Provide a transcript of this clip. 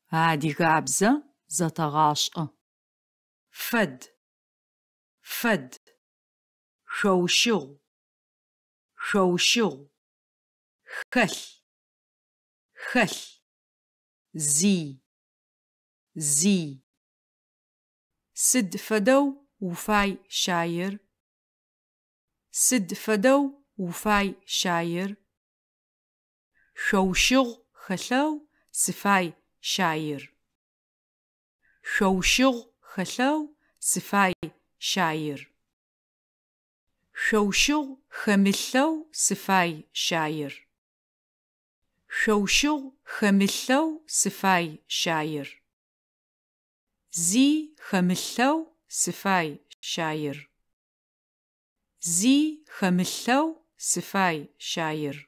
Адыгабзэ зэтэгъашӏэ. Фэд, фэд. Шъоущыгъу, шъоущыгъу. Хэлъ, хэлъ. Зи, зи. Сыд фэдэу уфай щаир? Сыд фэдэу уфай щаир? Шъоущыгъу хэлъэу сыфай щаир. Шъоущыгъу хэлъэу сыфай щаир. Шъоущыгъу хэмылъэу сыфай щаир. Шъоущыгъу хэмылъэу сыфай щаир. Зи хэмылъэу сыфай щаир. Зи хэмылъэу сыфай щаир.